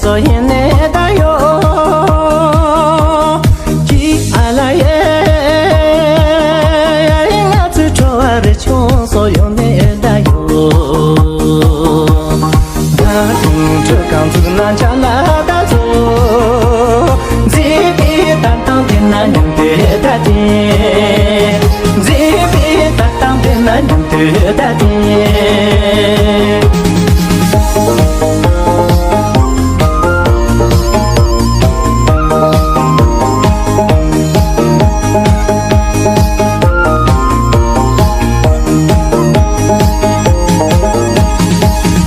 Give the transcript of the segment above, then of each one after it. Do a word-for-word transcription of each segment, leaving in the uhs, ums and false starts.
སོ་ཡིན་ནས་ད་ཡོ། ཀི་ཨ་ལ་ཡེ། ང་ཚོའི་བྲོ་བ་རི་ཆུང་སོ་ཡོང་ནས་ད་ཡོ། ད་དུང་ཁྲོད་རྐང་ཚུགས་ན་འཇའ་ལ་ད་ཚོ། མཛེས་པའི་ལྟ་སྟངས་དེ་ན་མཉམ་དུ་ད་དེ། མཛེས་པའི་ལྟ་སྟངས་དེ་ན་མཉམ་དུ་ད་དེ།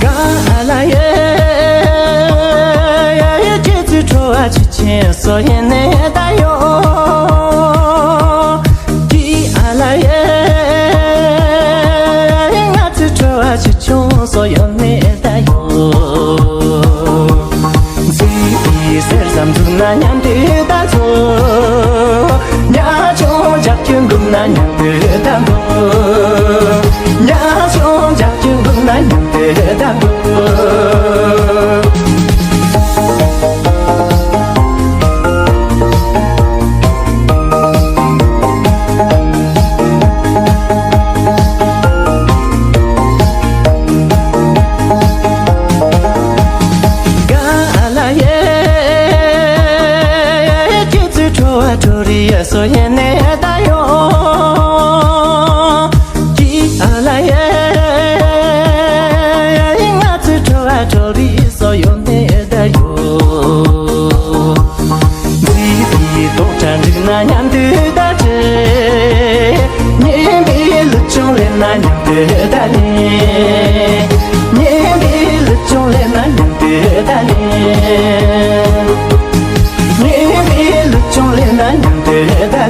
ག་ཨ་ལ་ཡེ། ཁྱེད་ཚོའི་བྲོ་བ་ཆུ་ཆེན་སོ་ཡིན་ནས་ད་ཡོ། ཀི་ཨ་ལ་ཡེ། ང་ཚོའི་བྲོ་བ་ཆུ་ཆུང་སོ་ཡོང་ནས་ད་ཡོ། མཛེས་པའི་གསེར་ཟམ་འཛུགས་ན་མཉམ་དུ་ད་ཚོ། ཉ་ཆུང་འཇག་ཁྱོད་འགུག་ན་མཉམ་དུ་ད་འགུག་ཉ་ཆུང་འཇག་ཁྱོད་འགུག་ན་མཉམ་དུ་ད་འགུག་ག་ཨ་ལ་ཡེ། ཁྱེད་ཚོའི་བྲོ་བ་བྲོ་རི་ཡ་སོ་ཡེ་ནས་ད་ཡོ། ཀི་ཨ་ལ་ཡེ། ང་ཚོའི་བྲོ་བ་བྲོ་རི་སོ་ཡོང་ནས་ད་ཡོ། མཛེས་པའི་རྡོག་སྒྲ་འགྲིག་ན་མཉམ་དུ་ད་བྲེལ། སྙན་པའི་ལུས་སྦྱོང་ལེན་ན་མཉམ་དུ་ད་ལེན། སྙན་པའི་ལུས་སྦྱོང་ལེན་ན་མཉམ་དུ་ད་ལེན། སྙན་པའི་ལུས་སྦྱོང་ལེན་ན་མཉམ་དུ་ད་